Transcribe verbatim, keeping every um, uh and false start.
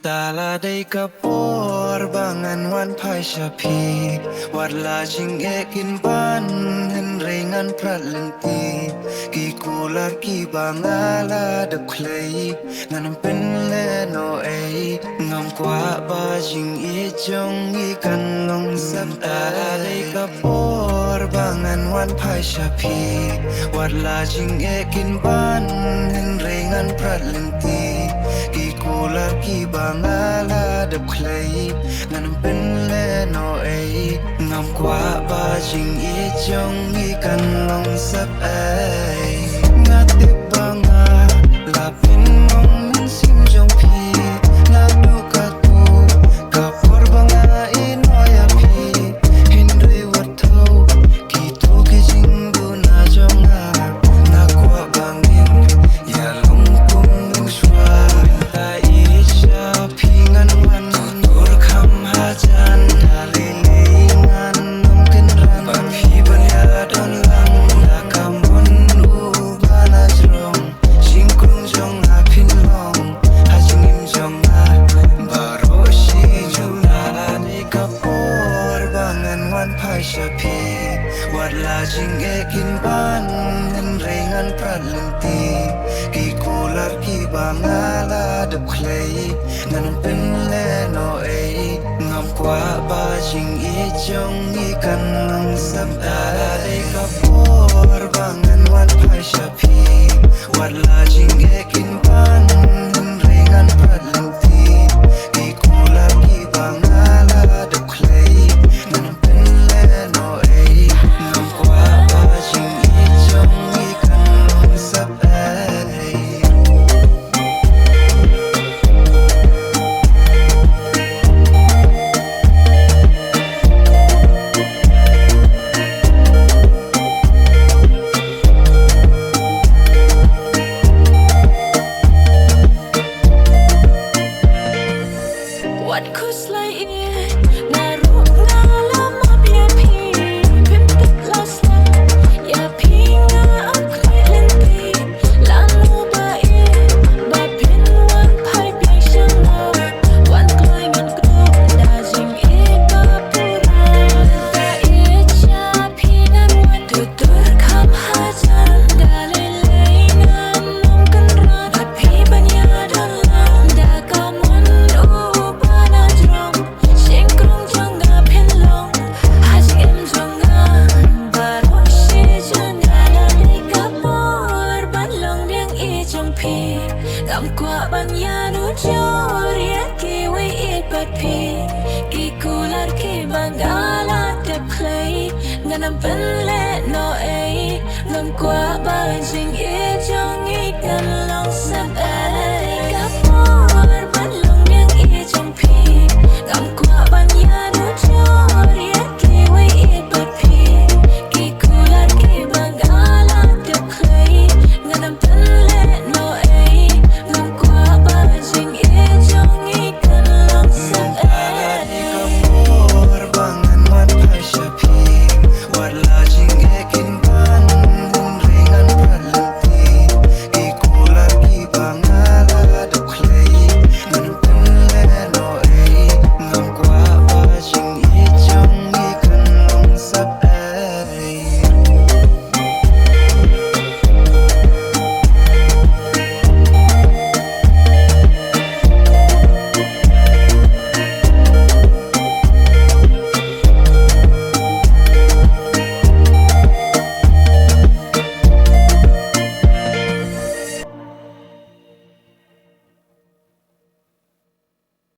Te la dei ka por ba ngan wan phai sha phi. Wat la jingeh kin ban hynrei ngan prat lynti. Ki kular kiba nga la dep khlei, ngan ym pynlehnohei. Ngam kwah ba jingïeit jong ngi kan long sep. Te la dei ka por ba ngan wan phai sha phi. Wat la jingeh kin ban hynrei ngan prat lynti. Ki kular kiba nga la dep khlei, ngan ym pynlehnohei. Ngam kwah ba jingïeit jong ngi kan long sep ei. Nga tip ba nga la pynmong mynsiem jong phi. Naduh katto ka por ba nga ïehnoh ïa phi. Hynrei wat thew kito ki jingduna jong nga. Nga kwah ba ngin ïalong kum lyngshuwa. Nga ïeit sha phi ngan wan. Tutur kham hajan. Da lei lei ngan ym kynran. Ba phi ban ïadon lang. Da ka mon uba la jrong. Jingkrung jong nga phin long. Ha jingim jong nga baroh shi jong nga. Dei ka por ba ngan wan phai sha phi. Wat la jingeh kin ban hynrei ngan prat lynti. Ki kular kiba nga la dep khlei, ngan ym pynlehnohei. Ngam kwah ba jingïeit jong ngi kan long sep. Te la dei ka por ba ngan wan phai sha phi. Wat la jingeh kin ban hynrei ngan prat lynti. Ki kular kiba nga la dep khlei, ngan ym pynlehnohei. Ngam kwah ba jingïeit jong ngi kan long sep ei. Wat khuslai ïa nga ruh nga la map ïa phi. Phim tip la sdang ïa phi nga ap khleh lynti. Lano ba ïeit ba phin wan phai biang sha nga. Wan kloi ngan kdup da jingïeit ba pura. Nga ïeit sha phi ngan wan tutur kham hajan. Da lei lei ngan ym kynran. Ba phi ban ïadon lang da ka mon uba la jrong. Jingkrung jong nga phin long. Ha jingim jong nga baroh shi jong nga. La dei ka por ban long biang ïeit jong phi. Ngam kwah ban ïanujor ïa kiwei ïeit pat phi. Ki kular kiba nga la dep khlei, ngan ym pynlehnohei. Ngam kwah ba jingïeit